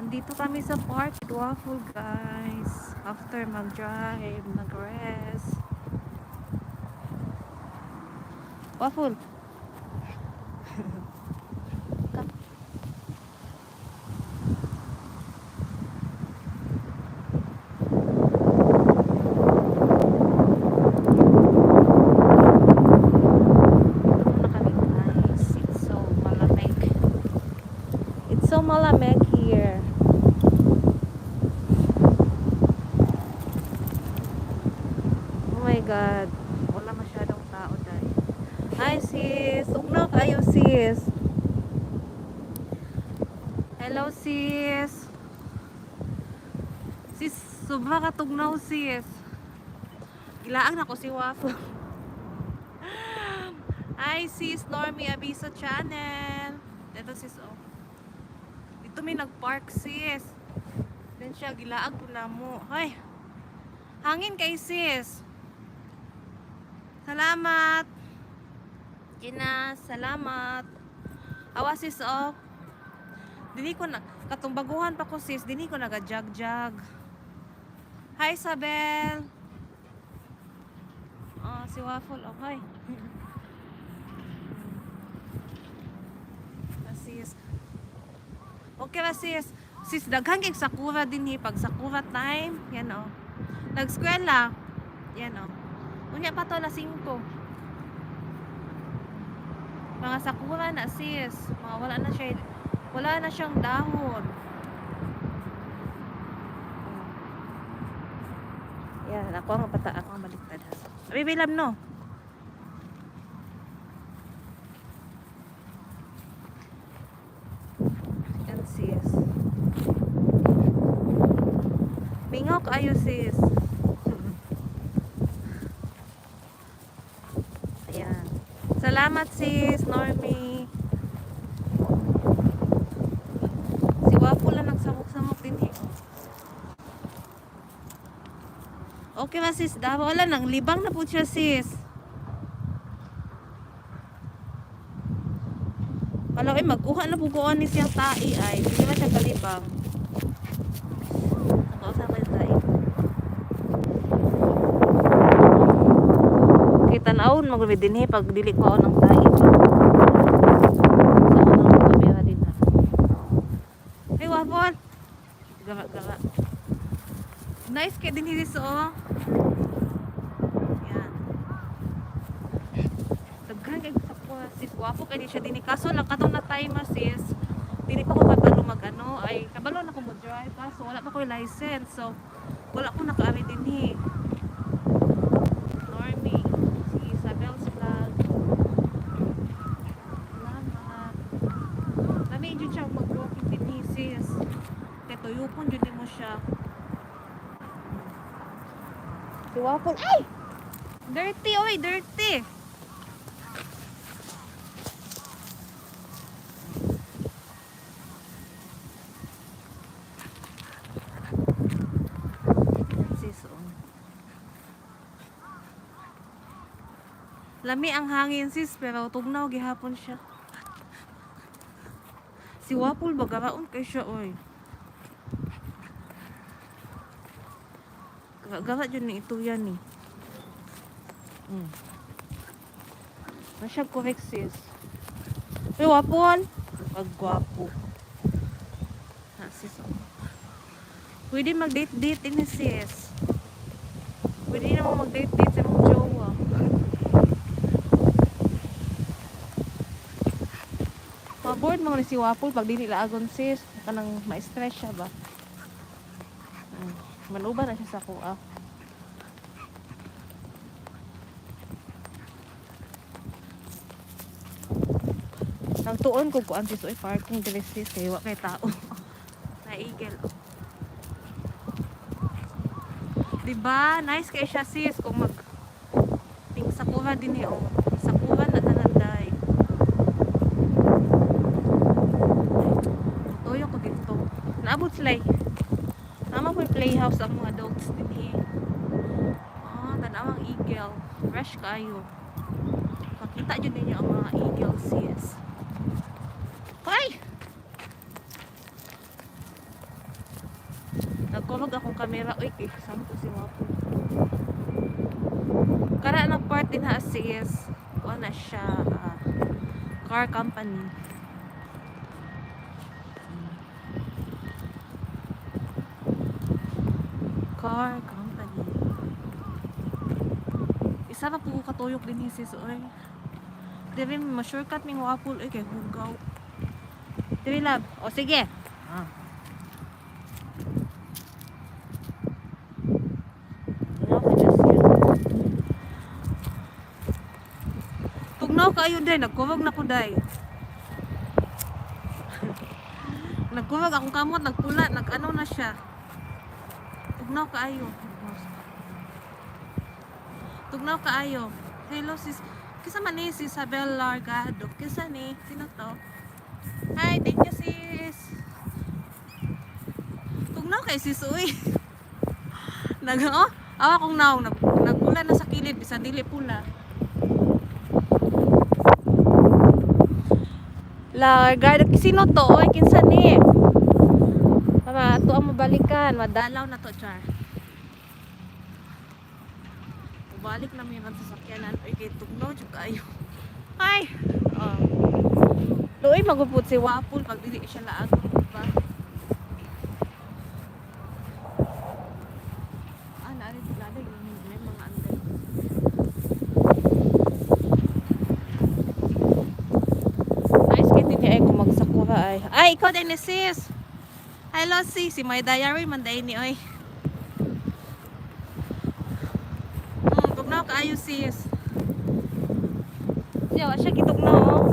Andito kami sa park with Waffle, guys. After mag-drive, nag-rest. Waffle. Come. Dito muna kami, guys. It's so malamig. It's so malamig here. Oh my God. Wala masyadong tao dahil. Hi, sis. Ugnaw kayo, sis. Hello, sis. Sis, sobra ka tugnaw, sis. Gilaang na ko si Waffle. Hi, sis. Normie Abiso Channel. Ito, sis, oh. Dito may nag-park, sis. Then siya, gilaag ko na mo. Ay, hangin kay sis. Salamat. Gina, salamat. Awa, sis, oh. Dini ko na, katong baguhan pa ko, sis, dini ko naga-jog-jog. Hi, Isabel. Oh, si Waffle, oh, hi. Ah, sis. Okay ra, sis. Sis, daghan kay sakura din pag sakura time. Yan oh. Nag-eskwela. Yan oh. Unya pa to alas 5. Mga sakura na, sis. Mga wala na siyang dahon. Yan, ako ang bata, ako ang baliktad ha. Abi bilam no. Yan, sis. Mingaw kaayo, sis. Ayan. Salamat, sis, Normie. Si Wapo lang nagsamok-samok din eh. Okay ba, sis? Dawa wala nang libang na po siya, sis. Wala ay magkuha na po ko ni siyang tai ay. Hindi ba siya kalibang? Nakausap ko yung tai. Kay tan-awon magbi dinhi pag dili ko ng tai ba. Sa anong kamera din ha. Hey, Waffle. Gara gara. Nice kay dinhi sis oh. Yan. Daghan kay sakura, sis. Wapo kay di siya dinhi, kaso lang katong na time sis. Dili pa ko kabalo mag ano ay kabalo na ko mo drive kaso wala pa ko license. So wala ko nakaari dinhi. Normie, si Isabel's Vlog. Salamat. Lami jud siya mag-walking dinhi, sis. Kay tuyupon jud nimo siya. Si Waffle, ay! Dirty, oy, dirty. Sis, oh. Lami ang hangin, sis, pero tugnaw gihapon siya. Si Waffle bagaraon kay siya, oy. Gara jud ni ito yan eh. Na siya correct, sis. Uy, Waffle! Pag gwapo. Ha, sis, oh. Pwede mag-date-date ini, sis. Pwede naman mag-date-date sa mga jowa. Ma-bored mga ni si Waffle pag di nila agon, sis. Kanang ma-stress siya ba? Manuba na siya sa kuha. Nagtuon ko kuan, sis, oy, parking diri, sis, kay wa kay tao. Naigel. Diba? Nice kay siya, sis, kung mag ting sakura din eh oh. Sakura na tanan day. Tuyo ko dito. Naabot sila eh. Tama po yung playhouse ang mga dogs din eh. Ah, tanaw ang eagle. Fresh kayo. Makita dyan ninyo ang mga eagle, sis. Ay! Nagkurog akong kamera. Uy, kay sampo si Wapo. Kara na part din ha sis. Kuha na siya car company. Car company. Isa pa po ko katuyok din sis oy. Diri ma-shortcut ming Wapo oy kay hugaw. Diri love. O sige. Ah. Tugnaw ka dyan siya. Tugnaw kaayo day, nagkurog na ko day. Nagkurog akong kamot, nagpula, nag-ano na siya. Tugnaw kaayo. Tugnaw kaayo. Hello sis. Kisa man ni si Isabel Largado. Kisa ni? Sino to? Hi, thank you sis. Tugnaw kay sis uy. Nag oh, awa kong naong nagpula na sa kilid bisan dili pula. Largado, sino to? Oy, kinsa ni? Para ato ang mabalikan, madalaw na to char. Mabalik na may sa sakyanan. Oy, kay tugnaw jud kaayo. Ay. Oh. Luoy magupot si Wapol pag dili siya laag, ba? Ah, naari sila may mga anday. Nice kay din ay kung magsakura ay. Ay, ikaw din ni sis. Hello sis, si My Diary man day ni oy. Tugnaw kaayo sis. Siya, wa siya gitugnaw oh.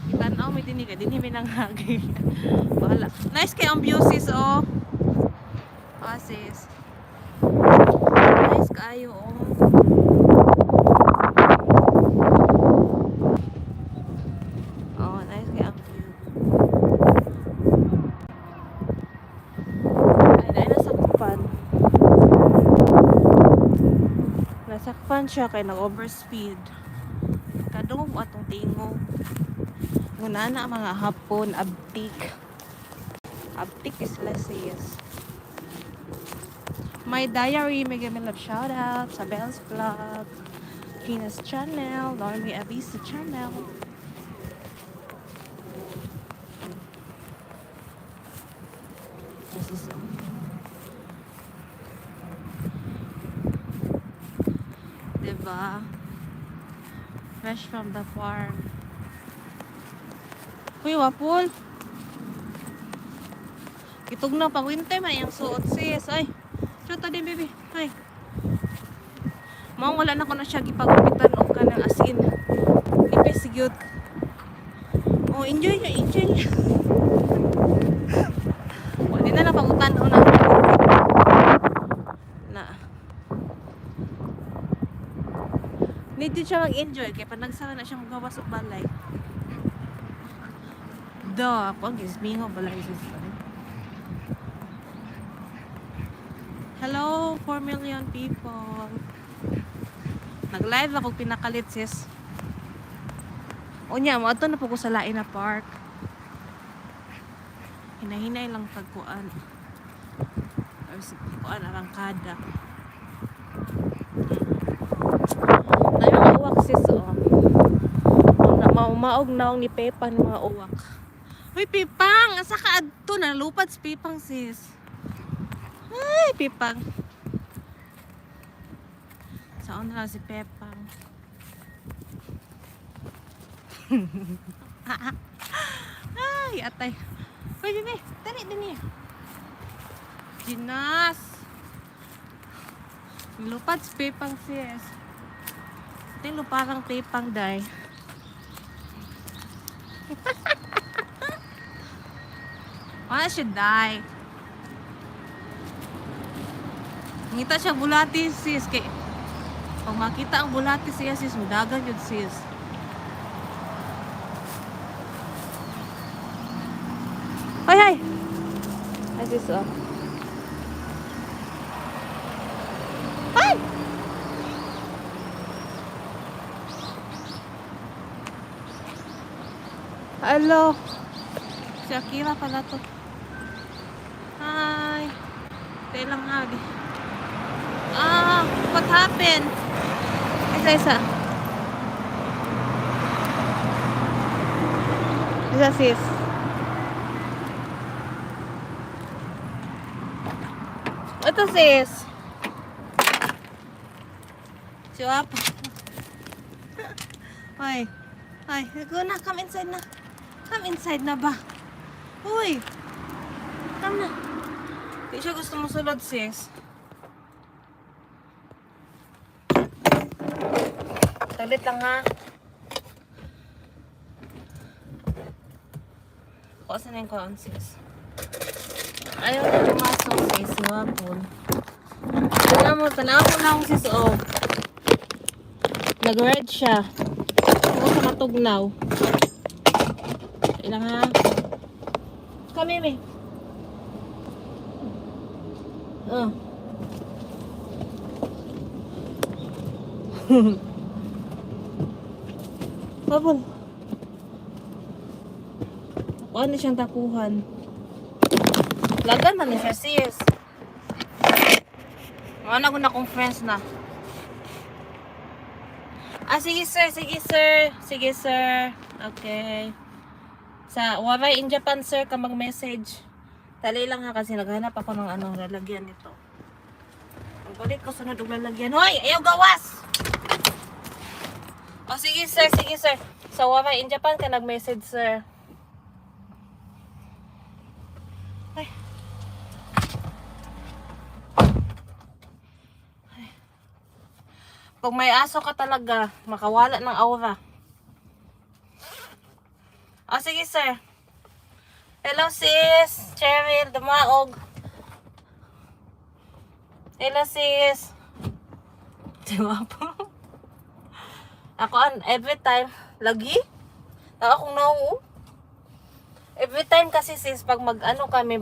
Itan-aw mi dinhi kay dinhi mi nanghagi. Bahala. Nice kay ang view sis oh. Ah sis. Nice kaayo oh. Oh, nice kay ang view. Ay, dahil nasakpan. Nasakpan siya kay nag-overspeed. Kadungog atong tingog. Nguna na mga hapon, abtik. Abtik is sis. My Diary, mega love shout out sa Bell's Vlog, Kina's Channel, Normie Avisa Channel. This is Diba? Fresh from the farm. Uy, wapol. Gitugnaw pag winter man iyang suot sis. Ay, shoot din baby. Ay. Mao wala na ko na siya gipagupitan og kanang asin. Nipis gyud. Oh, enjoy niya, enjoy niya. Wa di na lang pangutan-on na. Na. Need din siya mag-enjoy kay panagsara na siya magawas og balay. Da, ako ang gismingo balay sis. Hello, 4 million people. Nag-live ako pinakalit sis. Unya, mo na po ko sa lain na park. Hinahinay lang pagkuan. Or si kuan arangkada. Tayo mga uwak sis oh. Na maumaog naong ni Pepang ng mga uwak. Uy, Pipang! Asa ka adto? Nalupad si Pipang sis. Ay, Pipang. Saan na lang si Pepang? Ay, atay. Uy, bebe, dali, dali. Ginas. Lupad si Pepang sis. Ito yung luparang Pepang, day. Wala siya, day. Ngita siya bulati, sis. Kay, pag makita ang bulati siya, sis, mudagan yun, sis. Hoy, hay! Ay, sis, oh. Ay! Hello. Si Akira pala to. Kailang agi. Ah, what happened? Isa, isa. Isa, sis. Ito, sis. Si Wapo. Ay. Ay, go na. Come inside na. Come inside na ba? Uy. Come na. Di siya gusto mo sulod, sis. Saglit lang, ha? Kuha na yung kuhaan, sis. Ayaw na pumasok, sis. Si Wapol. Tanaw mo, tanaw mo na akong sis, oh. Nag-red siya. Ako sa matugnaw. Ilang ha? Kami, me. Oh. Wapol. Kuha na siyang tapuhan. Lagan man ni siya, sis. Ano ko na akong friends na. Ah, sige sir, sige sir. Sige sir. Okay. Sa Waray in Japan, sir, ka mag-message. Tali lang ha kasi naghanap ako ng ano, lalagyan nito. Ang kulit ko sunod og lalagyan. Hoy, ayaw gawas! Oh, sige sir, sige sir. Sa Waray in Japan ka nag-message, sir. Ay. Ay. Pag may aso ka talaga, makawala ng aura. Oh, sige sir. Hello sis, Cheryl, dumaog. Hello sis. Di ba po? Ako an every time lagi. Ako kung naong. Every time kasi sis pag mag ano kami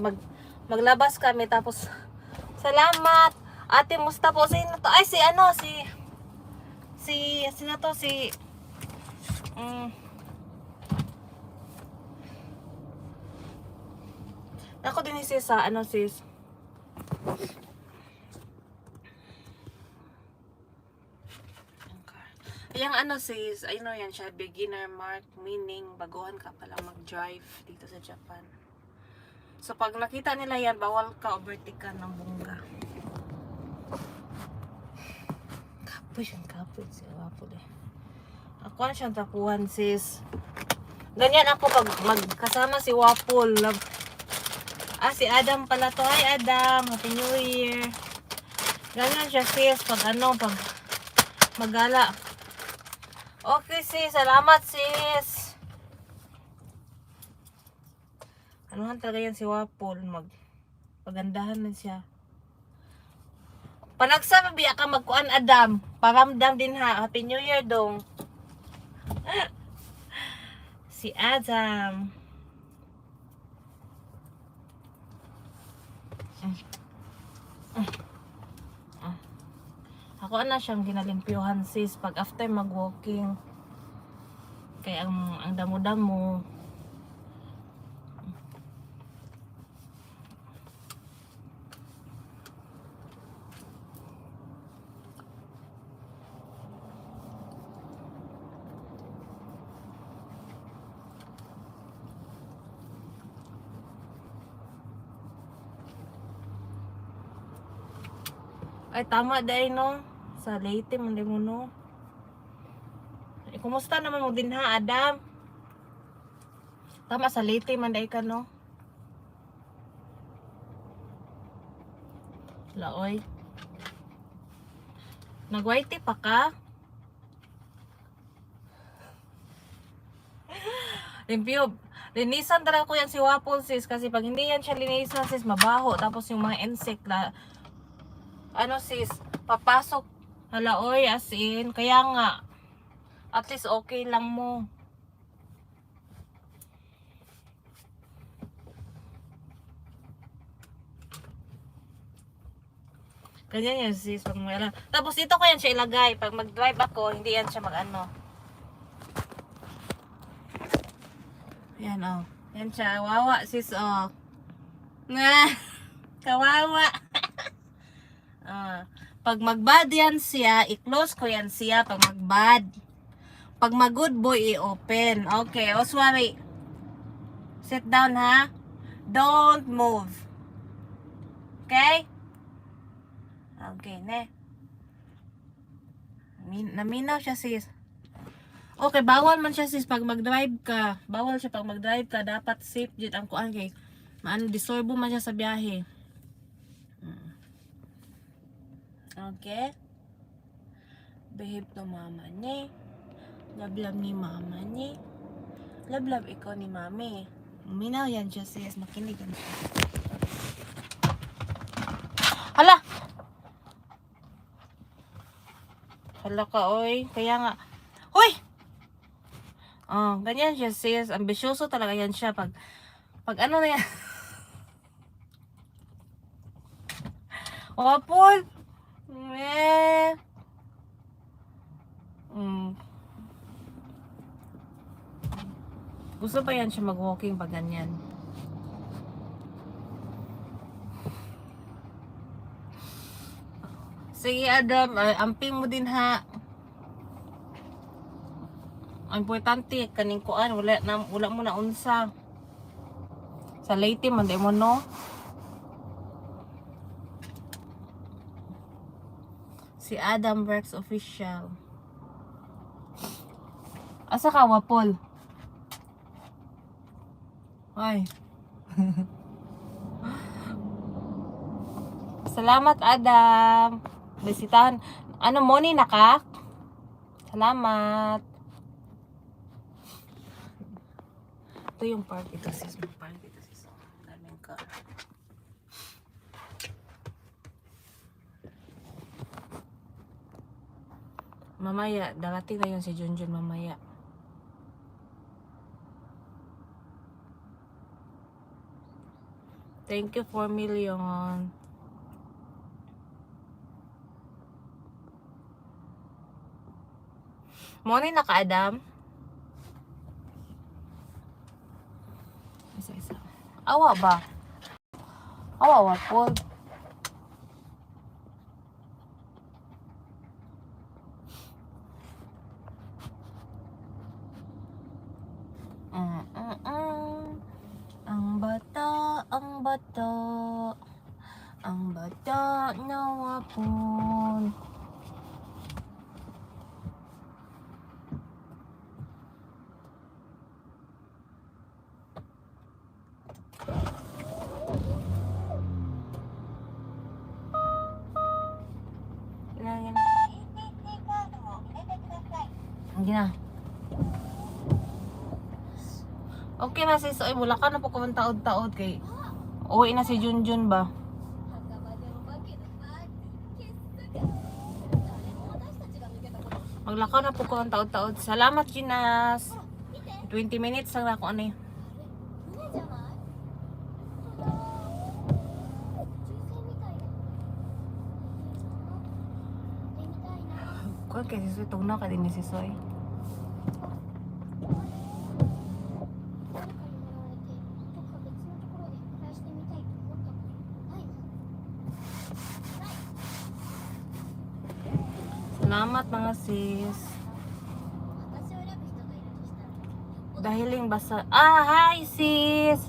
maglabas kami tapos salamat. Ate, musta po? Sino to? Ay, si ano, si si sino to, si Ako din sis sa ano sis. Yung ano sis, ayun yan siya, beginner mark, meaning baguhan ka pala mag-drive dito sa Japan. So pag nakita nila yan, bawal ka overtake ka ng bongga. Kapoy siyang kapoy si Wapo eh. Ako na siyang tapuhan sis. Ganyan ako pag magkasama si Wapol. Ah, si Adam pala to. Hi Adam, Happy New Year. Ganyan siya sis pag ano, pag magala. Okay sis, salamat sis. Anuhan talaga yan si Wapol. Pagandahan na siya. Panagsa biya ka magkuan Adam. Paramdam din ha. Happy New Year dong. Si Adam. Ako na siyang ginalimpyuhan sis pag after mag-walking. Kaya ang damo-damo. Ay, tama dahil no. Sa Leyte, man mo no. Eh, kumusta naman mo din ha, Adam? Tama, sa Leyte man dahil ka no. Laoy. Nag-whitey pa ka? Limpyo. Linisan talaga ko yan si Wapol sis kasi pag hindi yan siya linisan sis, mabaho. Tapos yung mga insect na ano sis, papasok. Hala oy, as in. Kaya nga, at least okay lang mo. Ganyan yan sis, pag may alam. Tapos dito ko yan siya ilagay. Pag mag-drive ako, hindi yan siya mag-ano. Yan oh. Yan siya. Wawa sis oh. Nga. Kawawa. Ah, pag mag-bad yan siya, i-close ko yan siya pag mag-bad. Pag mag-good boy, i-open. Okay, Oswari. Sit down ha. Don't move. Okay? Okay, ne. Naminaw siya, sis. Okay, bawal man siya, sis, pag mag-drive ka. Bawal siya pag mag-drive ka. Dapat safe jud ang kuan kay maano, disorbo man siya sa biyahe. Okay? Behave to mama ni. Love ni mama ni. Love love ikaw ni mami. Minaw yan siya, sis. Makinig yan siya. Hala! Hala ka, oy. Kaya nga. Hoy! Oh, ganyan siya, sis. Ambisyoso talaga yan siya pag ano na yan. Waffle! Eh. Gusto pa yan siya mag-walking pag ganyan. Sige, Adam, ay, amping mo din ha. Ang importante kaning kuan, wala na, wala mo na unsa. Sa Leyte man di mo, no. Si Adam Rex Official. Asa ka, Wapol? Ay. Salamat, Adam. Bisitahan. Ano, money na ka? Salamat. Ito yung park. Ito sis. May park dito, sis. Ang daming car. Mamaya, darating na yun si Junjun mamaya. Thank you, 4 million. Morning na ka, Adam. Isa, isa. Awa ba? Awa, wapo. Ang bata, ang bata, ang bata na wapon. Gina, gina. Gina. Okay na, sis. Oy, wala ka na po kumang taod-taod kay uwi na si Junjun ba? Maglakaw na po ko ang taod-taod. Salamat, Ginas. 20 minutes lang na ako ano eh. Kuan kay si Soy, tugnaw ka din ni si Soy. Salamat, mga sis. Dahiling basa. Ah, hi, sis!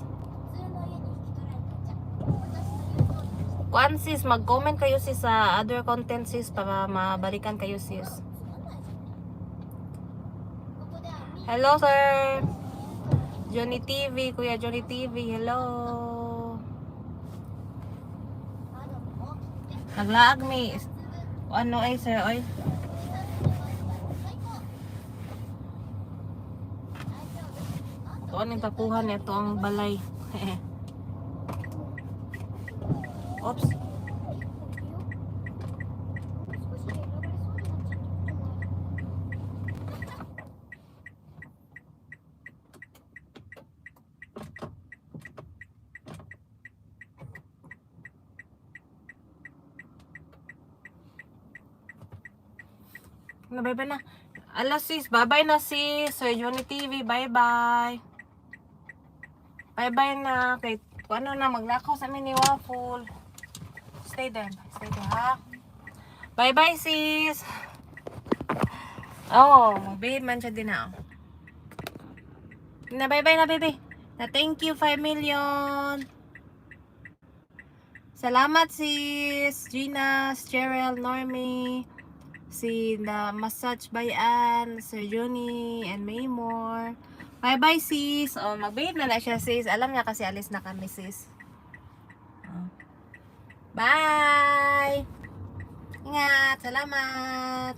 Kuan sis, mag-comment kayo sis sa other content sis para mabalikan kayo, sis. Hello, sir! Johnny TV, Kuya Johnny TV, hello! Naglaag mi. Ano ay sir, oy? Ito ang tapuhan, ito ang balay. Oops. Na, bye bye na. Ala sis, bye bye na sis. Sir Johnny TV, bye bye. Bye bye na. Kay ano na, maglakaw sa amin ni Waffle. Stay there. Stay there ha. Bye-bye, sis. Oh, mag-behave man siya din na. Oh. Na bye-bye na, baby. Na thank you, 5 million. Salamat, sis. Gina, Cheryl, Normie, si na Massage by Ann, Sir Johnny, and may more. Bye-bye, sis. Oh, mag-behave na na siya, sis. Alam niya kasi alis na kami, sis. Oh. Bye! Ingat! Salamat!